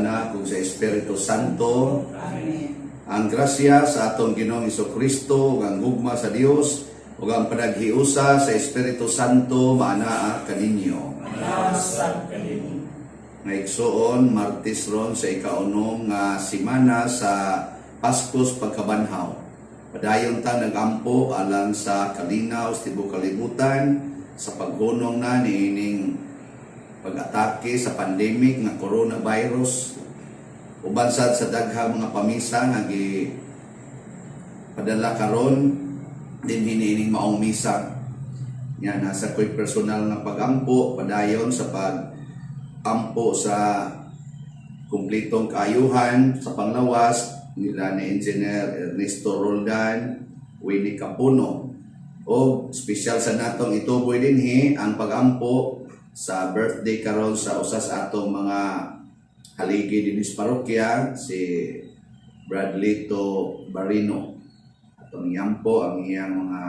Anak ug sa Espiritu Santo. Amen. Ang grasya sa atong Ginoong Kristo ug ang gugma sa Dios ug ang panaghiusa sa Espiritu Santo maanaa kaninyo. Maanaa kanimo. Mga igsoon, Martes ron sa ikaunom nga simana sa Paskos Pagkabanhaw. Padayon ta nagampo alang sa kalinaw sa tibuok kalibutan sa paghunong na niining pag-atake sa pandemic nga coronavirus, uban sad sa daghang mga pamisa nga gi padala karon din niining maong misa. Nya nasa ko'y personal nga pagampo, padayon sa pag-ampo sa kumplitong kaayuhan sa panglawas nila ni Engineer Ernesto Roldan, Winnie Capuno. O espesyal sa natong ituboy dinhi ang pagampo sa birthday karon sa usa sa atong mga haligi dinhi sa parokya, si Bradlito Barino. Atong iampo ang iyang mga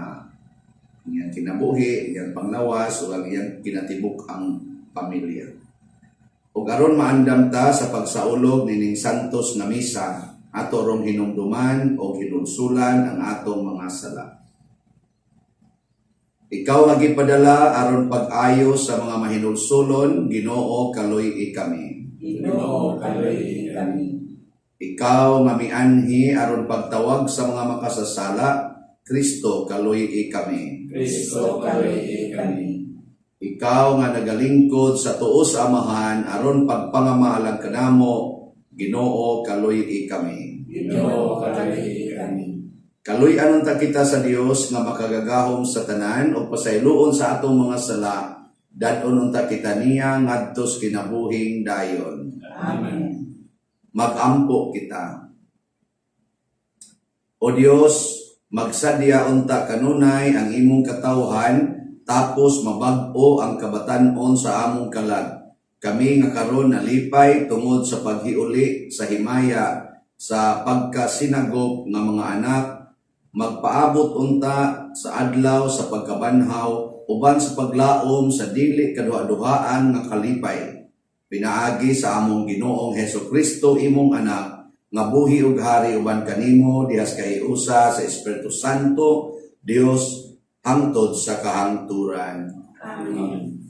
iyang kinabuhi, iyang panglawas ug ang iyang kinatibuk-ang pamilya. Ug aron maandam ta sa pagsaulog nining santos nga misa, ato rong hinumduman o hinulsulan ang atong mga sala. Ikaw nga gipadala aron pag-ayo sa mga mahinulsulon, Ginoo, kaluy-i kami. Ginoo, kaluy-i kami. Ikaw nga mianhi aron pagtawag sa mga makasasala, Kristo, kaluy-i kami. Kristo, kaluy-i kami. Ikaw nga nagalingkod sa tuo sa Amahan aron pagpangamahalag kanamo, Ginoo, kaluy-i kami. Ginoo, kaluy-i kami. Kaluy-an unta kita sa Dios nga makagagahom sa tanan ug pasayloon sa atong mga sala, dad-on unta kita niya ngadto sa kinabuhing dayon. Amen. Magampo kita. O Dios, magsadya unta kanunay ang imong katawhan tapos mabag-o ang kabatan-on sa among kalag. Kami nga karon nalipay tungod sa paghiuli sa himaya sa pagkasinagop nga mga anak, magpaabot unta sa adlaw sa pagkabanhaw uban sa paglaom sa dili kaduha-duhaan nga kalipay. Pinaagi sa among Ginoong Heso Kristo, imong anak, nga buhi ug hari uban kanimo diha sa kahiusa sa Espiritu Santo, Dios hangtod sa kahangturan. Amen.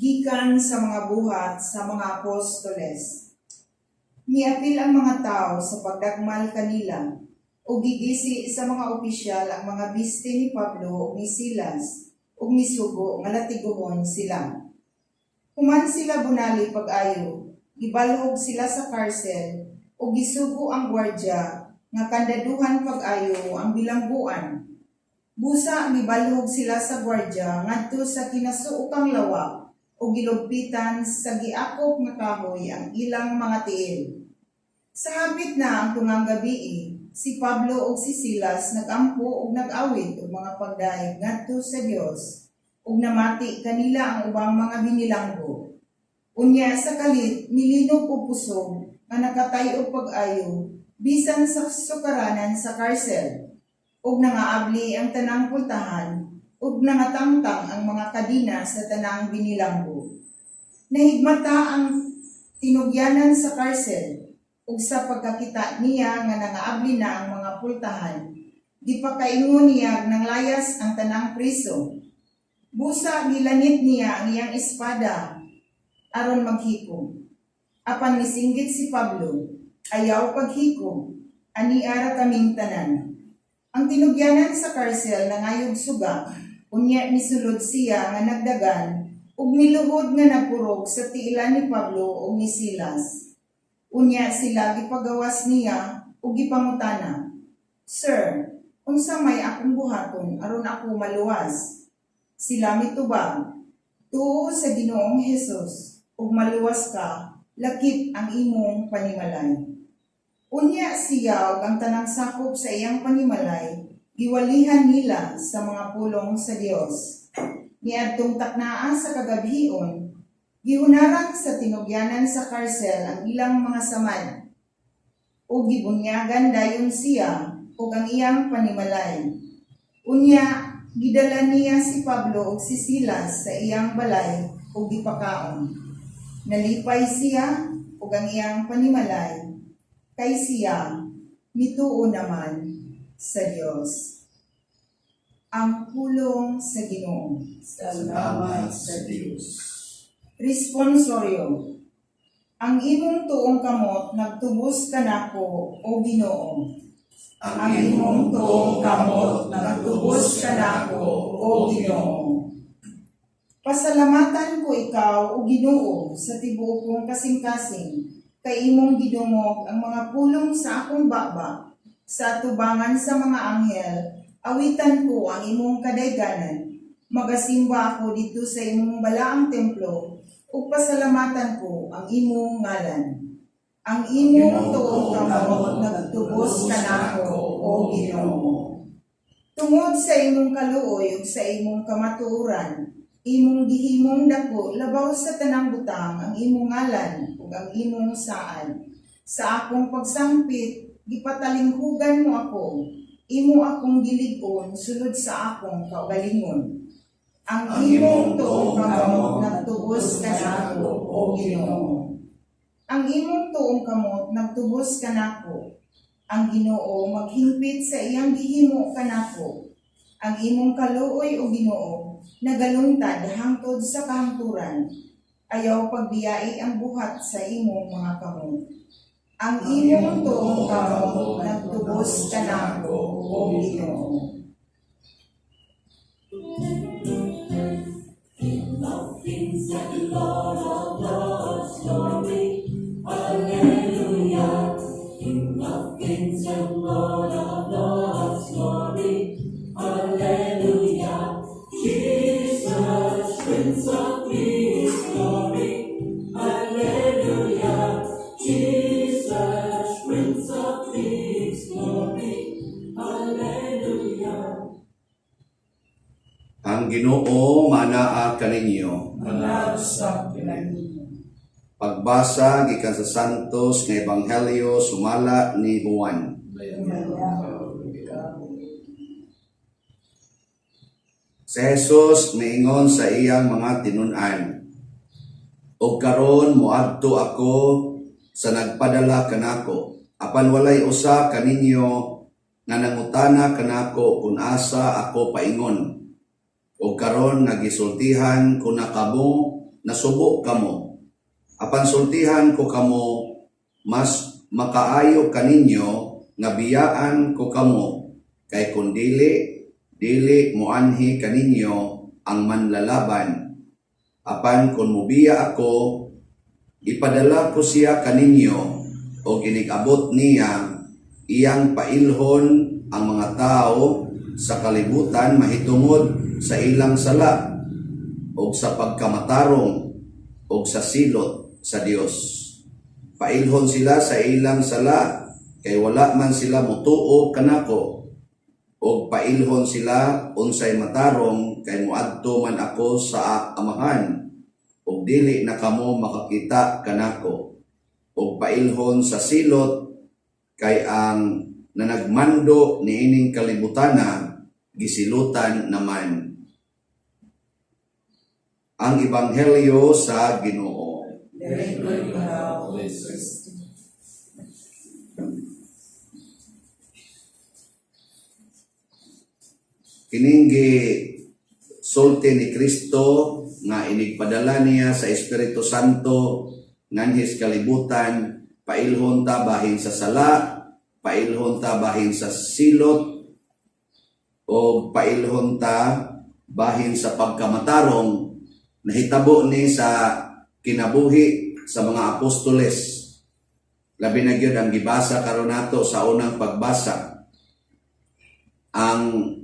Gikan sa mga Buhat sa mga Apostoles. Miapil ang mga tao sa pagdagmal kanila, ug gigisi sa mga opisyal ang mga biste ni Pablo ug ni Silas, ug misugo nga latiguhon sila. Human sila bunali pag-ayo, gibalhog sila sa karsel ug gisugo ang gwardya nga kandaduhan pag-ayo ang bilangguan. Busa gibalhog sila sa gwardya ngadto sa kinasuokang lawak ug gilugpitan sa giakop nga kahoy ang ilang mga tiil. Sa hapit na ang tungang gabii, si Pablo ug si Silas nagampo ug nag-awit og mga pagdayeg ngadto sa Dios, ug namati kanila ang ubang mga binilanggo. Unya sa kalit milinog og kusog nga nakatay-og pag-ayo bisan sa sukaranan sa karsel, ug nangaabli ang tanang pultahan ug nangatangtang ang mga kadina sa tanang binilanggo. Nahigmata ang tinugyanan sa karsel, ug sa pagkakita niya nga nangaabli na ang mga pultahan, gipakaingon niya nanglayas ang tanang priso. Busa gilanit niya ang iyang espada aron maghikom. Apan misinggit si Pablo, "Ayaw paghikom, ania ra kaming tanan." Ang tinugyanan sa karsel nangayog suga, unya misulod siya nga nagdagan ug miluhod nga nagkurog sa tiilan ni Pablo ug ni Silas. Unya sila gipagawas niya ug gipangutana, "Sir, unsa may akong buhaton aron ako maluwas?" Sila mitubag, "Tuo sa Ginoong Hesus ug maluwas ka lakip ang imong panimalay." Unya siya ug ang tanang sakop sa iyang panimalay giwalihan nila sa mga pulong sa Dios. Niadtong taknaa sa kagabhion, gihunaran sa tinugyanan sa karsel ang ilang mga samad. Ug gibunyagan dayon siya ug ang iyang panimalay. Unya gidala niya si Pablo ug si Silas sa iyang balay ug gipakaon. Nalipay siya ug ang iyang panimalay kay siya mituo naman sa Dios. Ang pulong sa Ginoo. Salamat sa Dios. Responsorio. Ang imong tuong kamot nagtubos kanako, o Ginoo. Ang imong tuong kamot nagtubos kanako, o Ginoo. Pasalamatan ko ikaw, o Ginoo, sa tibuok kong kasing-kasing, kay imong gidungog ang mga pulong sa akong baba. Sa atubangan sa mga anghel, awitan ko ang imong kadayganan. Magasimba ako didto sa imong balaang templo, ug pasalamatan ko ang imong ngalan. Ang imong tuong kamot nagtubos kanako, o Ginoo. Tungod sa imong kaluoy ug sa imong kamatuoran, imong gihimong dako labaw sa tanang butang ang imong ngalan ug ang imong saad. Sa akong pagsangpit, gipatalinghugan mo ako. Imo akong gilig-on sulod sa akong kaugalingon. Ang imong tuong kamot nagtubos kanako, o Ginoo. Ang imong tuong kamot nagtubos kanako. Ang Ginoo maghingpit sa iyang gihimo kanako. Ang imong kaluoy, o Ginoo, nagalungtad hangtod sa kahangturan. Ayaw pagbiyai ang buhat sa imong mga kamot. Ang imong tuong kamot nagtubos kanako, o Ginoo. Of kings and Lord of lords, glory, hallelujah. King of kings and Lord of lords, glory, hallelujah. Jesus, Prince of Peace, glory, hallelujah. Jesus, Prince of Peace, glory, hallelujah. Ang Ginoo manaa kaninyo. Manaa usab kaninyo. Pagbasa gikan sa Santos nga Ebanghelyo sumala ni Juan. Dayaon ikaw. Si Jesus miingon sa iyang mga tinun-an, "Og karon moadto ako sa nagpadala kanako, apan walay usa kaninyo nga nangutana kanako kung asa ako paingon. Og karon nga gisultihan ko na kamo, nasubo kamo. Apan sultihan ko kamo, mas makaayo kaninyo nga biyaan ko kamo, kay kun dili, dili moanhi kaninyo ang Manlalaban. Apan kung mubiya ako, ipadala ko siya kaninyo, o inig-abot niya, iyang pailhon ang mga tao sa kalibutan mahitungod sa ilang sala o sa pagkamatarong o sa silot sa Dios. Pailhon sila sa ilang sala kay wala man sila motuo kanako, og pailhon sila unsay matarong kay moadto man ako sa Amahan ug dili na kamo makakita kanako, ug pailhon sa silot kay ang nanagmando niining kalibutana gisilutan naman." Ang Ebanghelyo sa Ginoo. Dayaon ikaw, Kristo. Kining gisulti ni Kristo nga inigpadala niya sa Espiritu Santo nganhi sa kalibutan, pailhon ta bahin sa sala, pailhon ta bahin sa silot, o pailhon ta bahin sa pagkamatarong, nahitabo ni sa kinabuhi sa mga apostoles. Labi na gyud ang gibasa karon nato sa unang pagbasa. Ang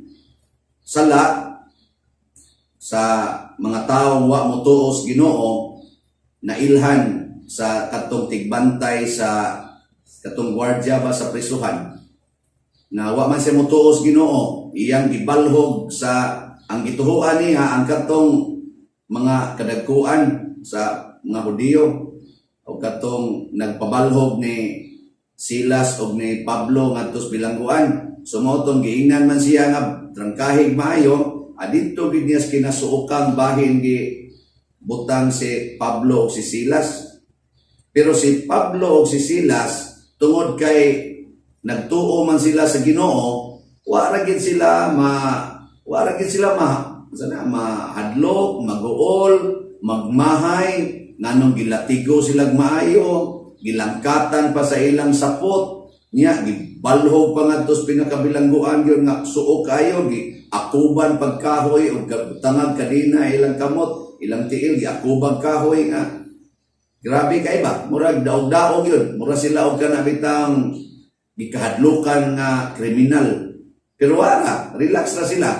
sala sa mga tawo wa motuo sa Ginoo nailhan sa katong tigbantay, sa katong gwardiya ba sa prisuhan, na wa man siya motuo sa Ginoo, iyang gibalhog sa ang gituhuan niya ang katong mga kadagkuan sa mga Hudiyo o katong nagpabalhog ni Silas og ni Pablo ngadto sa bilangguan. So mao tong giingnan man siya nga trangkahig maayo, adito gid niya sa kinasuokang bahin gi butang si Pablo og si Silas. Pero si Pablo og si Silas, tungod kay nagtuo man sila sa Ginoo, wa ra gid sila ma sana mahadlok, maguol, magmahay, nganong gilatigo sila maayo, gilangkatan pa sa ilang sapot, niya gibalhog pa ngadto sa pinakabilangguan gyud nga suok kayo, gi akuban pagkahoy og tangag kadina ilang kamot, ilang tiil giakubag kahoy nga grabe kay ba, murag daog-daog yun, mura sila og kana bitang gikahadlukan nga kriminal. Pero wala, relax na sila.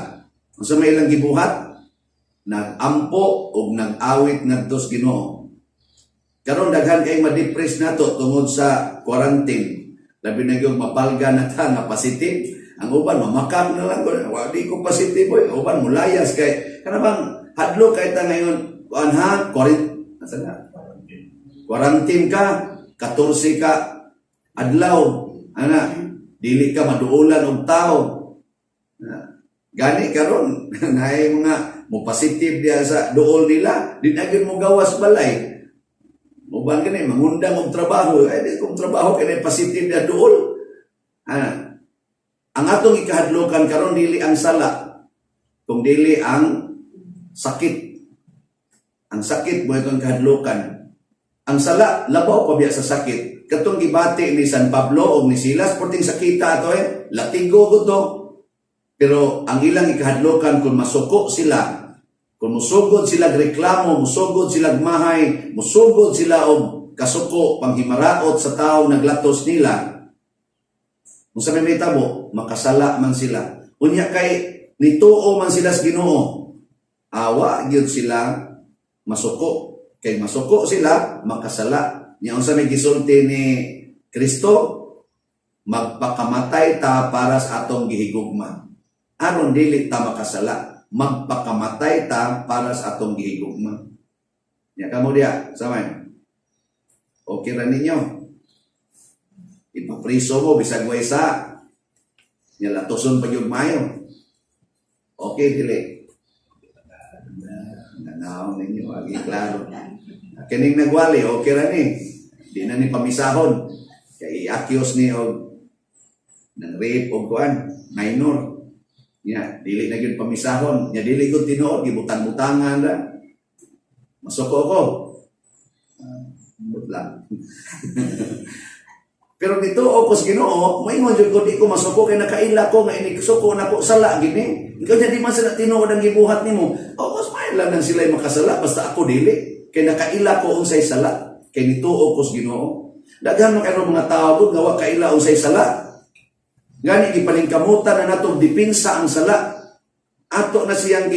Unsa may ilang gibuhat? Nag-ampo og nag-awit ngadto sa Ginoo. Karon daghan kay ma-depress nato tungod sa quarantine. Labi na gyud mapalga na ta nga positive. Ang uban mamakak na lang, "Wa di ko positive boy." Ang uban mulayas kay kana bang hadlok kay ta ngayon, kuan ha, quarantine asa na? Quarantine ka, 14 ka adlaw, ana, dili ka maduolan og tao. Na, gani karon naay mga mo positive diya sa duol nila, di na gyud mo gawas balay. Uban kani mangundang og trabaho, ay di kong trabaho kay positive na duol. Ah. Ang atong ikahadlokan karon dili ang sala, kung dili ang sakit. Ang sakit mo itong kahadlokan. Ang sala labaw pa biya sa sakit. Katong gibati ni San Pablo o ni Silas, porting sakita ato eh, latigo ko to. Pero ang ilang ikahadlokan kung masuko sila, kung musugod sila reklamo, musugod sila mahay, musugod sila og kasuko panghimaraot sa tao naglatos nila. Kung sa may mahitabo, makasala man sila. Unya kay nituo man sila sa Ginoo. Awa gyud sila masuko. Kay masuko sila, makasala. Nya unsa may gisulti ni Kristo? Magpakamatay ta para sa atong gihigugma. Aron dili ta makasala, magpakamatay ta para sa atong gihigugma. Nya kamo diya, samay. Okay ra ninyo? Ipapriso mo bisag way sa nya latoson pa gyud maayo. Okay dili? Nanaw ninyo, agi klaro. Kining nagwali, okay ra ni. Di na ni pamisahon. Kay i-accuse ni og nang rape og kuan, minor. Nya, dili na gyud pamisahon. Nya dili gyud tinuod, gibutang-butangan ra. Masuko ko. Uh, lang. Pero dito o sa Ginoo, moingon jud ko, di ko masuko kay nakaila ko nga inig suko nako sala gini. Ikaw di man sila tinuod ang gibuhat nimo. O mas may lang nang sila makasala basta ako dili. Kay nakaila ko unsay sala. Kay nituo ko sa Ginoo. Daghan man kayo mga tao gud nga wa kaila unsay sala. Gani gipaningkamutan na natong dipinsa ang sala. Ato na siyang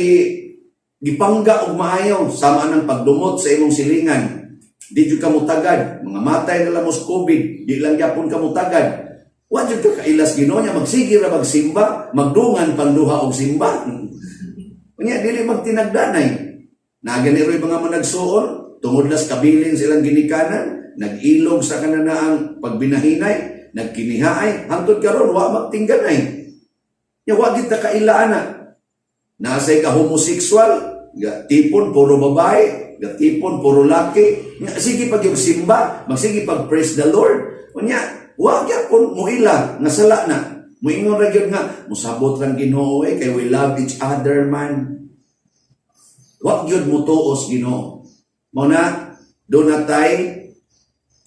gipangga og maayo sama ng pagdumot sa imong silingan. Di jud ka mutagad, mga matay na lang mo sa COVID, di lang gyapon ka mutagad. Wa jud ka kailas Ginoo niya, magsige ra magsimba, magdungan pangduha og simba. Unya dili magtinagdanay. Naa gani ro'y mga managsuon, tungod las kabilin silang ginikanan, nag-ilog sa kananaang pagbinahinay, nagkinihaay, hangtod karon wa magtingganay. Nya wa gid ta kaila ana. Nasay ka homosexual, ga tipon puro babae, ga tipon puro laki. Nya sige pag yung simba, magsige pag praise the Lord. Unya, wa gyapon moila nga sala na. Moingon ra gyud nga mosabot rang Ginoo eh kay we love each other man. Wa gyud motuos Ginoo. Mao na do natay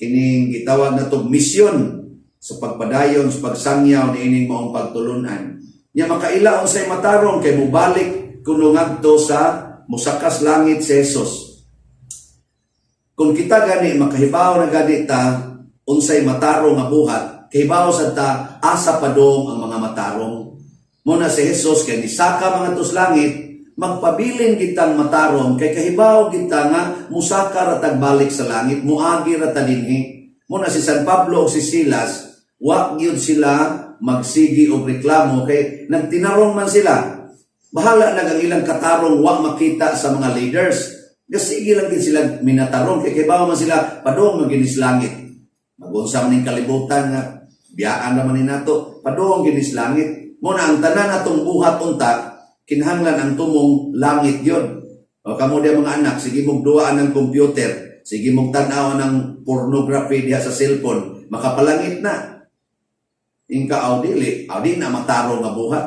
kining gitawag natong misyon sa pagpadayon sa pagsangyaw niining maong pagtulunan. Nya makaila unsay matarong kay mobalik kuno ngadto sa mosakas langit si Jesus. Kung kita gani makahibaw na gani ta unsay matarong nga buhat, kahibaw sad ta asa padong ang mga matarong. Mo na si Jesus kay nisaka mga tos langit, magpabilin kitang matarong kay kahibaw kita nga musaka ra tag balik sa langit, muagi ra ta dinhi. Mo na si San Pablo o si Silas, wa gyud sila magsigi og reklamo kay nagtinarong man sila. Bahala na ang ilang katarong wa makita sa mga leaders. Gasige lang din sila minatarong kay kahibaw man sila padong maginis langit. Magunsa man ning kalibutan nga biyaan naman ni nato, padung gyud sa langit. Mo na ang tanan natong buhat unta kinahanglan ang tumong langit yun. O kamo diya mga anak, sige mong duaan ng computer, sige mong tan-aw ng pornography diha sa cellphone, makapalangit na. Ingka aw dili, aw di na matarong nga buhat.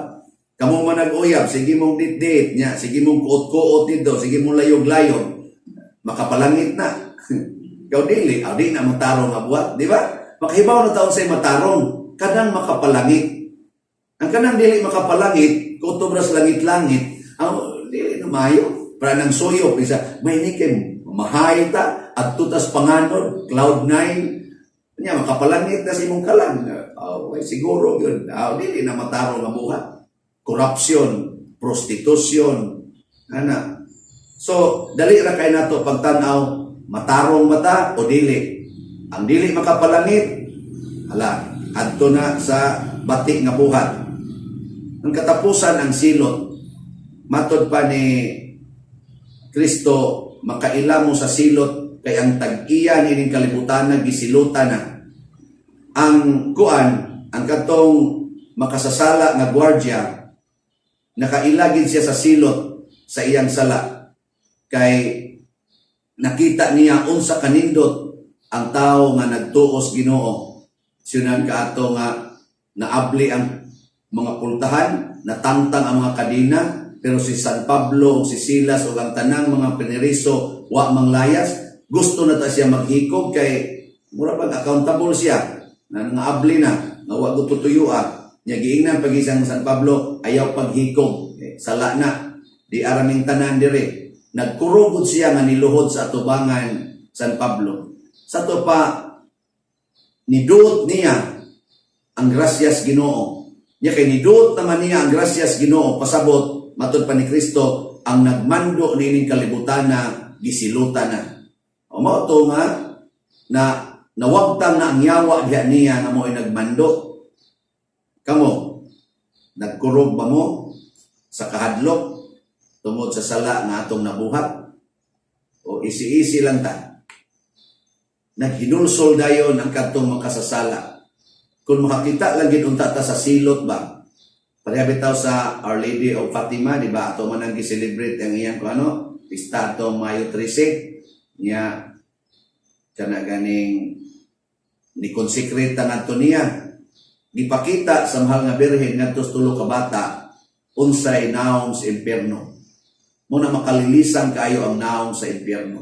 Kamo man nag-uyab, sige mong date-date niya, sige mong kuot-kuot dito, sige mong layog-layog, makapalangit na. Ikaw dili, aw di na matarong nga buhat, di ba? Makahibaw na taon sa'y matarong, kanang makapalangit. Ang kanang dili makapalangit, kutob ra sa langit-langit, ang dili na maayo. Para nang suyop, isa, may nikim, mahay ta, at tutas panganod, cloud nine, niya, makapalangit na sa imong kalan. Oh, ay, siguro yun. Oh, dili na matarong nga buhat. Corruption, prostitution, ana. So, dali ra kay nato pagtan-aw, matarong bata o dili. Ang dili makapalangit, hala, adto na sa bati nga buhat. Ang katapusan ang silot. Matod pa ni Kristo, makaila mo sa silot kay ang tag-iya nining kalibutan na gisilutan na. Ang kuan, ang katong makasasala nga gwardiya, nakailagin siya sa silot sa iyang sala kay nakita niya unsa kanindot ang tao nga nagtuos Ginoo. Siyunan kaato nga naabli ang mga pultahan, natangtang ang mga kadina, pero si San Pablo o si Silas o ang tanang mga pineriso wa manglayas. Gusto na ta siya maghikog kay mura pag accountable siya na ngaabli na nga wa gud tutuyua nya. Giingnan pag isang San Pablo, "Ayaw paghikog, eh, sala na di araming tanan dire." Nagkurugod siya nga niluhod sa atubangan San Pablo. Sa to pa niduot niya ang grasyas Ginoo niya, kay niduot naman niya ang grasyas Ginoo. Pasabot, matod pa ni Kristo, ang nagmando niining kalibutan na gisilutan na. O mao to nga na nawagtang na ang yawa diha niya nga mo'y nagmando. Kamo, nagkurog ba mo sa kahadlok tungod sa sala nga atong nabuhat? O isi-isi lang ta? Naghinulsol dayon ang kadtong makasasala. Kung makakita lang gid unta ta sa silot ba? Pareha bitaw sa Our Lady of Fatima, di ba? Ato man ang gi-celebrate ang iyang kung ano, pista ato Mayo 13. Nya kana ganing ni consecrate ngadto niya. Gipakita sa mahal nga Birhen ngadto sa tulo ka bata unsay naong sa impyerno. Mo na makalilisan kaayo ang naong sa impyerno.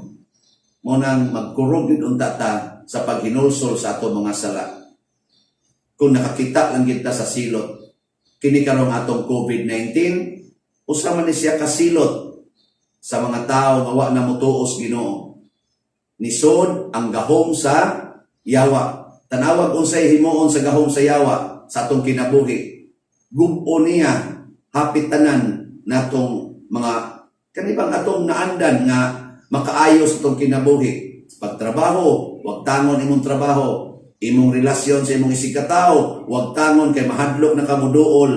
Mo nang magkurog gid unta ta sa paghinulsol sa ato mga sala. Kung nakakita lang kita sa silot, kini karong atong COVID-19, usa man ni siya kasilot sa mga tao nga wa na motuos Ginoo. Nisod ang gahom sa yawa. Tanawag unsay himuon sa gahom sa yawa sa atong kinabuhi. Gubo niya hapit tanan natong mga kanibang atong naandan nga makaayo sa atong kinabuhi. Pagtrabaho, wag tangon imong trabaho. Imong relasyon sa imong isigkatao, wag tangon kay mahadlok na kamuduol.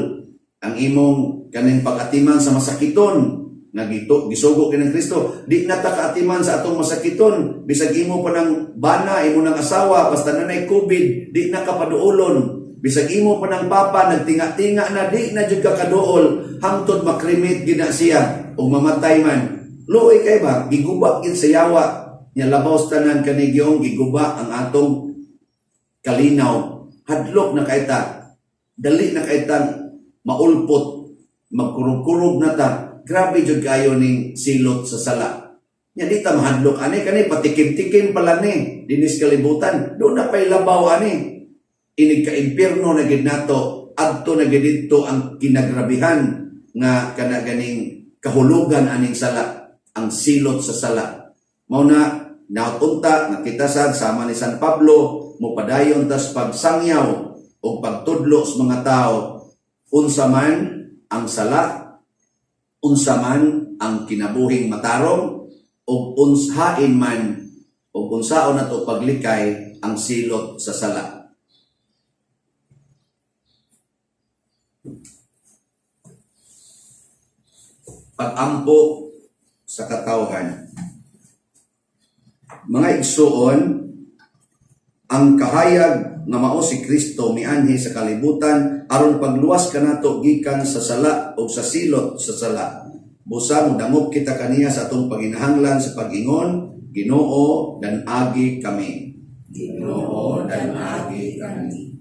Ang imong kaning pag-atiman sa masakiton, nga gito gisugo kini Kristo, di na ta kaatiman sa atong masakiton. Bisag imo pa ng bana, imo ng asawa, basta nanay COVID, di na ka paduolon. Bisag imo pa ng papa, nagtinga-tinga na, di na jud ka kaduol hangtod makremate gid na siya o mamatay man. Luoy kay ba, giguba gid sa yawa nya. Labaw sa tanan, kanigyong giguba ang atong kalinaw. Hadlok na kay ta, dali na kay ta maulpot, magkurog-kurog na ta. Grabe jud kayo ning silot sa sala. Nya di ta mahadlok ani, kani patikim-tikim pa lang ni dinis kalibutan. Do na pay labaw ani. Inig ka impierno na gid nato, adto na gid didto ang kinagrabihan nga kana ganing kahulugan aning sala, ang silot sa sala. Mao na naunta nga kita sad sama ni San Pablo mopadayon tas pagsangyaw o pagtudlo sa mga tao unsa man ang sala, unsa man ang kinabuhing matarong, ug unshain man ug unsaon nato paglikay ang silot sa sala. Pagampo sa katawhan. Mga igsuon, Ang kahayag nga mao si Kristo mianhi sa kalibutan aron pagluwas kanato gikan sa sala ug sa silot sa sala. Busa modangop kita kaniya sa atong paginahanglan sa pag-ingon, Ginoo, dan-agi kami. Ginoo, dan-agi kami.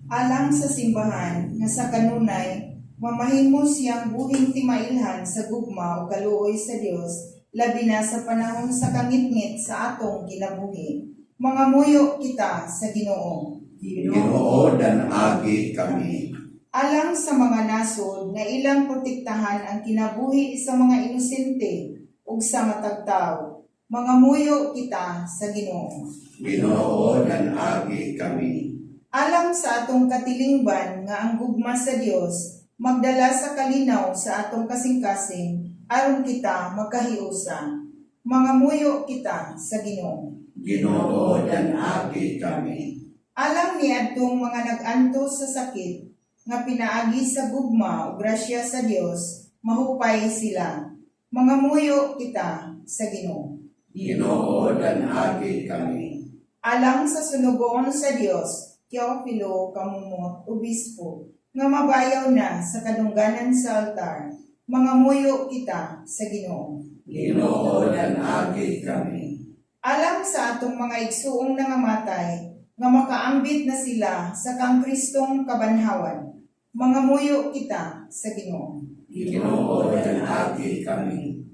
Alang sa simbahan nga sa kanunay mamahimo siyang buhing timailhan sa gugma ug kaluoy sa Dios, labi na sa panahon sa kangitngit sa atong kinabuhi. Mangamuyo kita sa Ginoo. Ginoo, dan-agi kami. Alang sa mga nasod nga ilang protektahan ang kinabuhi sa mga inosente ug sa matag tawo, mangamuyo kita sa Ginoo. Ginoo, dan-agi kami. Alang sa atong katilingban nga ang gugma sa Dios magdala sa kalinaw sa atong kasing-kasing aron kita magkahiusa. Mangamuyo kita sa Ginoo. Ginoo, dan-agi kami. Alang niadtong mga nag-antos sa sakit nga pinaagi sa gugma ug grasya sa Dios, mahupay sila. Mangamuyo kita sa Ginoo. Ginoo, dan-agi kami. Alang sa sunugoon sa Dios, Teofilo Camomot, Obispo, nga mabayaw na sa kadungganan sa altar, mangamuyo kita sa Ginoo. Ginoo, dan-agi kami. Alang sa atong mga igsuong nangamatay, nga makaambit na sila sa kang Kristong kabanhawan, mangamuyo kita sa Ginoo. Ginoo, dan-agi kami.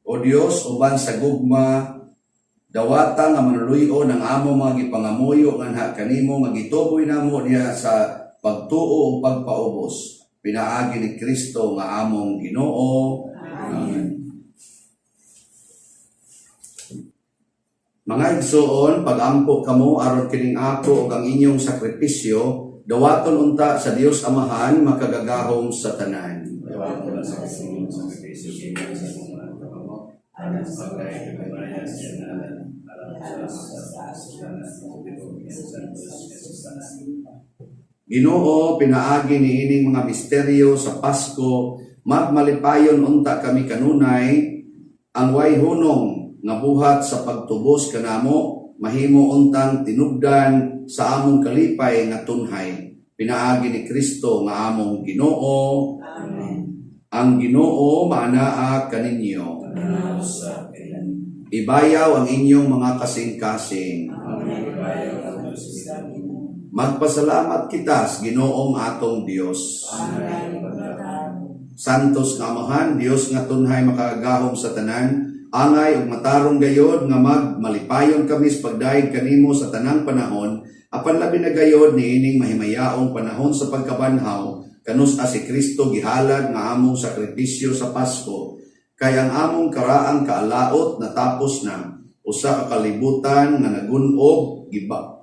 O Dios, uban sa gugma, dawata nga manuluy-on ang amo mga gipangamuyo nganha kanimo nga gituboy namo diha sa pagtuo ug pagpaubos. Pinaagi ni Kristo nga among Ginoo. Amen. Mga igsoon, pag-ampo kamo aron kining ako ug ang inyong sakripisyo, dawaton unta sa Dios Amahan makagagahom sa tanan. Dawaton sa inyong sakripisyo gikan sa mga kamot, alang sa pagkay sa ngalan, alang sa Ginoo, pinaagi niining mga misteryo sa Pasko, magmalipayon unta kami kanunay ang way hunong nga buhat sa pagtubos kanamo, mahimo untang tinubdan sa among kalipay nga tunhay. Pinaagi ni Kristo nga among Ginoo. Amen. Ang Ginoo maanaa kaninyo. Ibayaw ang inyong mga kasing-kasing. Magpasalamat kita sa Ginoong atong Dios. Santos nga Amahan, Dios nga tunhay makagagahom sa tanan, angay ug matarong gayod nga magmalipayon kami sa pagdayeg kanimo sa tanang panahon, apan labi na gayod niining mahimayaong panahon sa pagkabanhaw, kanus-a si Kristo gihalad nga among sakripisyo sa Pasko, kay ang among karaang kaalaot natapos na, usa ka kalibutan nga nagun-ob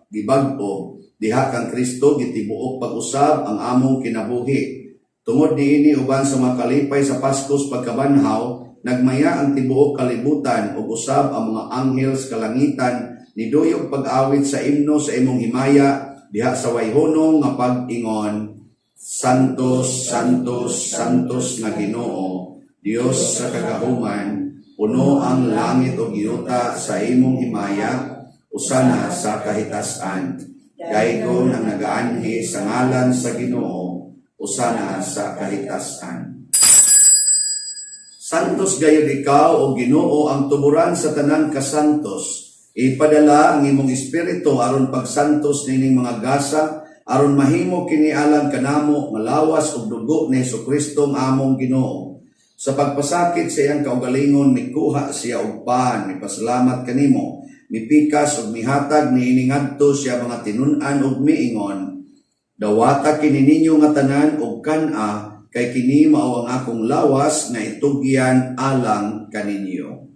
gibag-o diha kang Kristo gitibuok pag-usab ang among kinabuhi. Tungod niini uban sa mga kalipay sa Pasko sa pagkabanhaw, nagmaya ang tibuok kalibutan ug usab ang mga anghel sa kalangitan niduyog pag-awit sa imno sa imong himaya diha sa wayhunong nga pag-ingon, Santos, Santos, Santos nga Ginoo, Dios sa kagahuman, puno ang langit ug yuta sa imong himaya, usana sa kahitasan. Daygon ang nagaanhi sa ngalan sa Ginoo, usana sa kahitasan. Santos gayud ikaw o Ginoo ang tuburan sa tanang kasantos. Ipadala ang imong espiritu aron pagsantos nining mga gasa, aron mahimo kini alang kanamo nga lawas ug dugo ni Hesukristo ang among Ginoo. Sa pagpasakit sa iyang kaugalingon mikuha siya og pan, mipasalamat kanimo, mipikas ug mihatag niini ngadto siya mga tinun-an ug miingon, dawata kini ninyo nga tanan og kan-a, kay kini mao ang akong lawas nga itugyan alang kaninyo.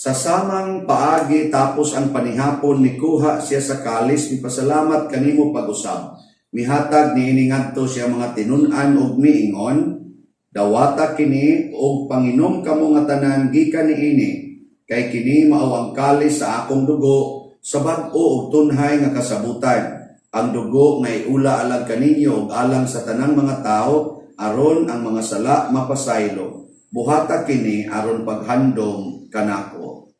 Sa samang paagi tapos ang panihapon nikuha siya sa kalis, mipasalamat kanimo pag-usab. Mihatag niini ngadto siya mga tinun-an ug miingon, dawata kini og panginom kamo nga tanan gikan niini. Kay kini mao ang kalis sa akong dugo sa bag-o ug tunhay nga kasabutan. Ang dugo nga iula alang kaninyo ug alang sa tanang mga tawo aron ang mga sala mapasaylo. Buhata kini aron paghandom kanako.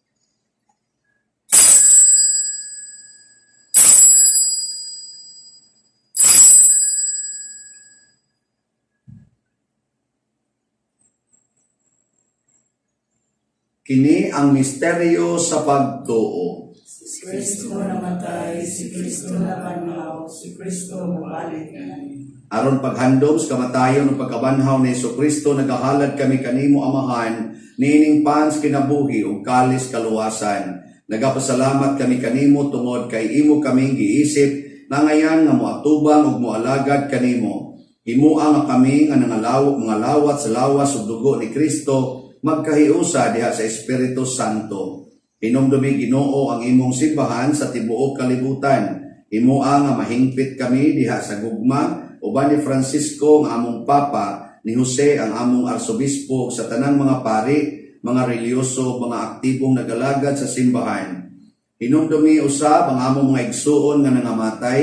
Kini ang misteryo sa pagtuo. Si Kristo namatay, si Kristo nabanhaw, si Kristo mubalik kaniya. Aron paghandom sa kamatayon ug pagkabanhaw ni Kristo, nagahalad kami kanimo, Amahan, niining pan sa kinabuhi ug kalis kaluwasan. Nagapasalamat kami kanimo tungod kay imo kaming giisip nangayan nga moatubang ug moalagad kanimo. Himoa nga kami nga mga lawat sa lawas ug dugo ni Kristo magkahiusa diha sa Espiritu Santo. Hinumdumi, Ginoo, ang imong simbahan sa tibuok kalibutan. Himoa nga mahingpit kami diha sa gugma uban ni Francisco ang among Papa, ni Jose ang among Arsobispo, sa tanang mga pari, mga relihiyoso, mga aktibong nagalagad sa simbahan. Hinumdumi usab ang among mga igsuon nga nangamatay,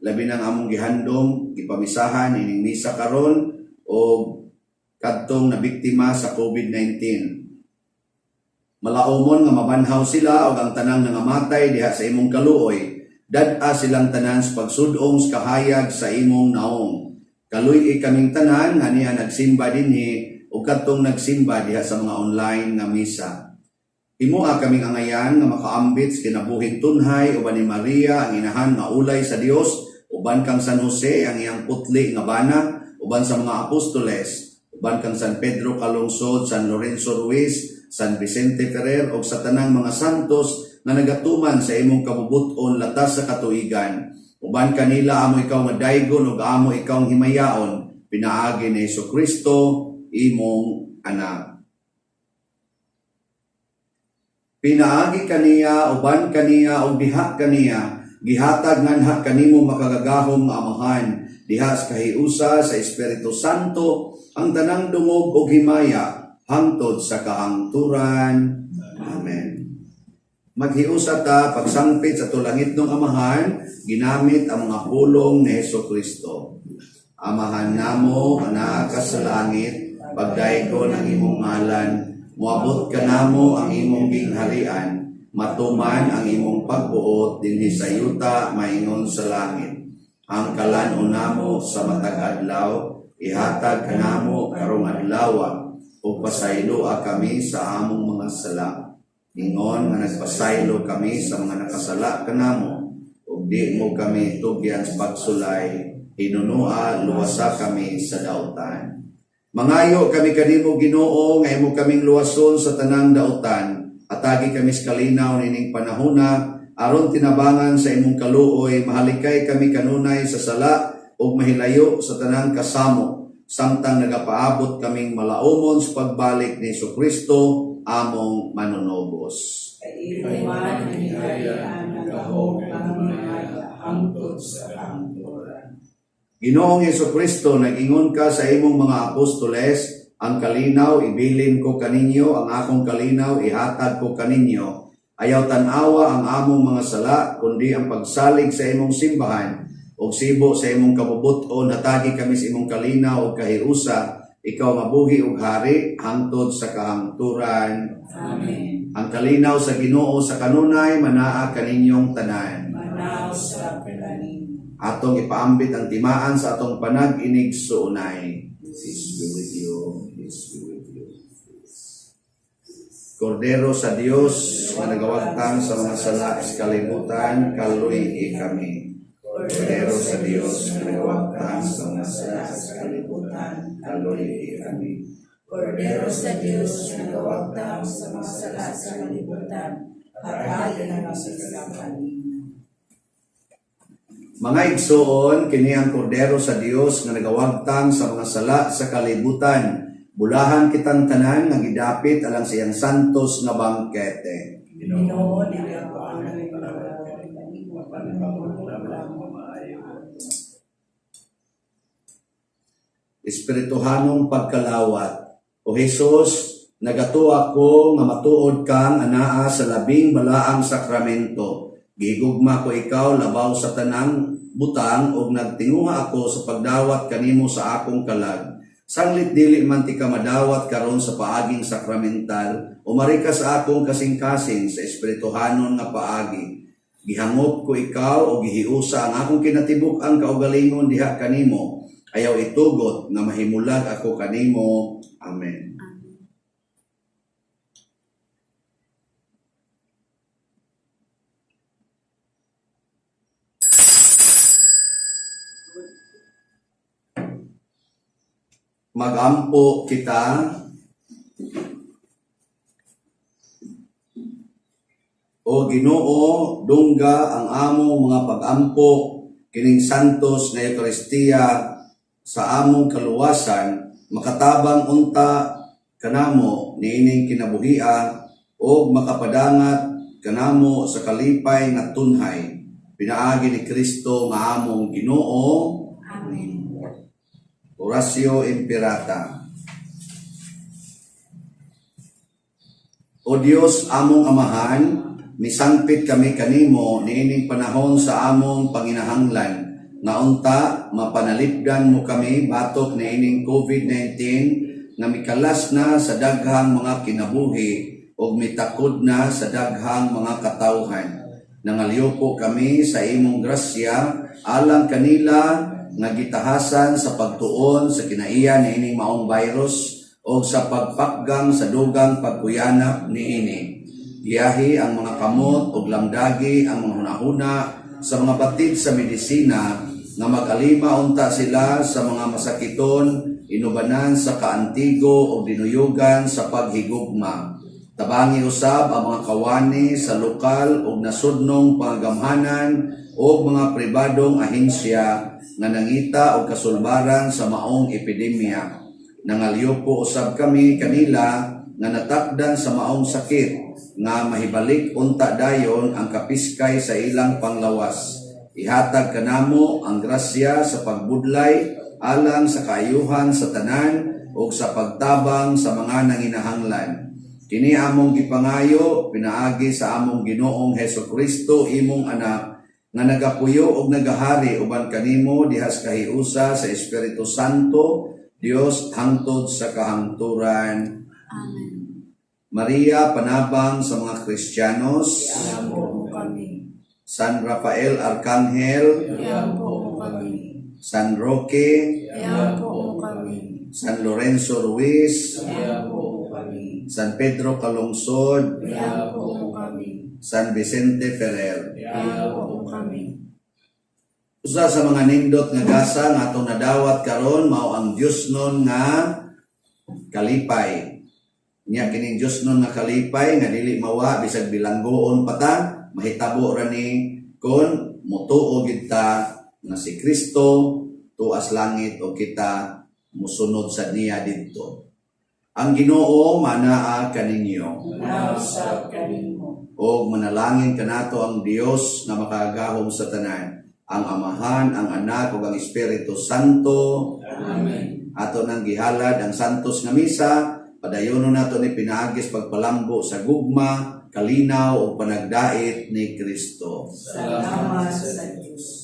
labi nang among gihandom, gipamisahan ining misa karon o kadtong nabiktima sa COVID-19. Malaumon nga mabanhaw sila og ang tanang nangamatay diha sa imong kaluoy. Dad-a silang tanan sa pagsudong sa kahayag sa imong naong. Kaluy-i kaming tanan nga niya nagsimba dinhi ug kadtong nagsimba diha sa mga online nga misa. Himoa kaming angayan nga makaambit sa kinabuhing tunhay uban ni Maria ang inahan nga ulay sa Dios, uban kang San Jose ang iyang putli nga bana, uban sa mga apostoles, uban kang San Pedro Calungsod, San Lorenzo Ruiz, San Vicente Ferrer ug sa tanang mga santos nga nagatuman sa imong kabubut-on latas sa katuigan. Uban kanila amo ikaw nga daygon ug amo ikaw himayaon pinaagi ni Kristo imong anak. Pinaagi kaniya, uban kaniya, ug diha kaniya, gihatag nganha kanimo makagagahom nga Amahan, diha sa kahiusa sa Espiritu Santo, ang tanang dungog ug himaya, hangtod sa kahangturan. Amen. Maghiusa ta pagsangpit sa tulangitnong Amahan, ginamit ang mga pulong ni Hesus Kristo. Amahan namo, nga naa ka sa langit, pagdaygon ang imong ngalan, moabot kanamo ang imong gingharian, matuman ang imong pagbuot dinhi sa yuta maingon sa langit. Ang kalan-on namo sa matag adlaw, ihatag kanamo karong adlaw, ug pasayloa kami sa among mga sala. Ingon nga nagpasaylo kami sa mga nakasala kanamo, ug di mo kami tugyan sa pagsulay, hinunua luwasa kami sa dautan. Mangayo kami kanimo, Ginoo, nga imo kaming luwason sa tanang dautan. Atagi kami sa kalinaw nining panahona aron tinabangan sa imong kaluoy mahalikay kami kanunay sa sala ug mahilayo sa tanang kasamo samtang nagapaabot kaming malaumon sa pagbalik ni Kristo among manunobos. Kay imo man ang gingharian, ang gahom, ang himaya, hangtod sa kahangturan. Ginoong Kristo, nag-ingon ka sa imong mga apostoles, "Ang kalinaw ibilin ko kaninyo, ang akong kalinaw ihatag ko kaninyo." Ayaw tan-awa ang among mga sala, kundi ang pagsalig sa imong simbahan, ug sibo sa imong kabubut-on, hatagi kami sa imong kalinaw ug kahiusa, ikaw mabuhi ug hari hangtod sa kahangturan. Amen. Ang kalinaw sa Ginoo sa kanunay manaa kaninyong tanan. Manaa usab kaninyo. Atong ipaambit ang timaan sa atong panag-inigsuonay. Peace be with you. Peace be with you. Kordero sa Dios nga nagawagtang sa mga sala sa kalibutan, kaluy-i kami. Kordero sa Dios nga nagawagtang sa mga sala sa kalibutan, kaluy-i kami. Kordero sa Dios nga nagawagtang sa mga sala sa kalibutan, hatagi kami sa kalinaw. Mga igsoon, kini ang Kordero sa Dios nga nagawagtang sa mga sala sa kalibutan. Bulahan kitang tanan nga gidapit alang sa iyang santos nga bangkete. Ginoo, dili ako angay mangalagad kanimo, apan lamang Maayo. Espirituhanong pagkalawat. O Jesus, Nagatuo ako nga matuod kang anaa sa labing balaang sakramento. Gihigugma ko ikaw labaw sa tanang butang ug nagtinguha ako sa pagdawat kanimo sa akong kalag. Sanglit dili man tika madawat karon sa paaging sakramental, umari ka sa akong kasing-kasing sa espirituhanon nga paagi. Gihangop ko ikaw o gihiusa ang akong kinatibuk-ang kaugalingon diha kanimo. Ayaw itugot nga mahimulag ako kanimo. Amen. Magampo kita. O Ginoo, dungga ang among mga pagampo kining santos nga Eukaristiya sa among kaluwasan, makatabang unta kanamo niining kinabuhia ug makapadangat kanamo sa kalipay nga tunhay pinaagi ni Kristo nga among Ginoo. Amen. Oratio Imperata. O Dios among Amahan, misangpit kami kanimo niining panahon sa among panginahanglan nga unta mapanalipdan mo kami batok niining COVID-19 nga mikalas na sa daghang mga kinabuhi ug mitakod na sa daghang mga katawhan. Nangalyupo kami sa imong grasya alang kanila nga gitahasan sa pagtuon sa kinaiya niining maong virus o sa pagpakgang sa dugang pagkuyanap niini. Giyahi ang mga kamot ug lamdagi ang mga hunahuna sa mga batid sa medisina nga mag-alima unta sila sa mga masakiton, inubanan sa kaantigo ug dinuyugan sa paghigugma. Tabangi usab ang mga kawani sa lokal ug nasudnong pangagamhanan ug mga pribadong ahensya nga nangita og kasulbaran sa maong epidemya. Nangalyupo usab kami kanila nga natakdan sa maong sakit nga mahibalik unta dayon ang kapiskay sa ilang panglawas. Ihatag kanamo ang grasya sa pagbudlay alang sa kaayuhan sa tanan ug sa pagtabang sa mga nanginahanglan. Kini among gipangayo pinaagi sa among Ginoong Hesukristo, imong anak, nga nagapuyo og nagahari uban kanimo diha sa kahiusa sa Espiritu Santo, Dios hangtod sa kahangturan. Amen. Maria, panabang sa mga Kristiyanos. Iampo mo kami. San Rafael Arcangel, Iampo mo kami. San Roque, Iampo mo kami. San Lorenzo Ruiz, Iampo mo kami. San Pedro Calungsod, Iampo mo kami. San Vicente Ferrer. Iampo mo kami. Usa sa mga nindot nga gasa nga atong nadawat karon mao ang Diosnon nga kalipay. Nya kining Diosnon nga kalipay nga dili mawa bisag bilanggoon pa ta, mahitabo ra ni kon motuo gid ta nga si Kristo tuas langit o kita mosunod sa niya didto. Ang Ginoo manaa kaninyo. Nausap kanimo. Og manalangin kanato ang Dios nga makagagahom sa tanan, ang Amahan, ang Anak ug ang Espiritu Santo. Amen. Ato nang gihalad ang santos nga misa, padayonon nato ni pinaagis pagpalambo sa gugma, kalinaw ug panagdait ni Kristo. Salamat sa Diyos.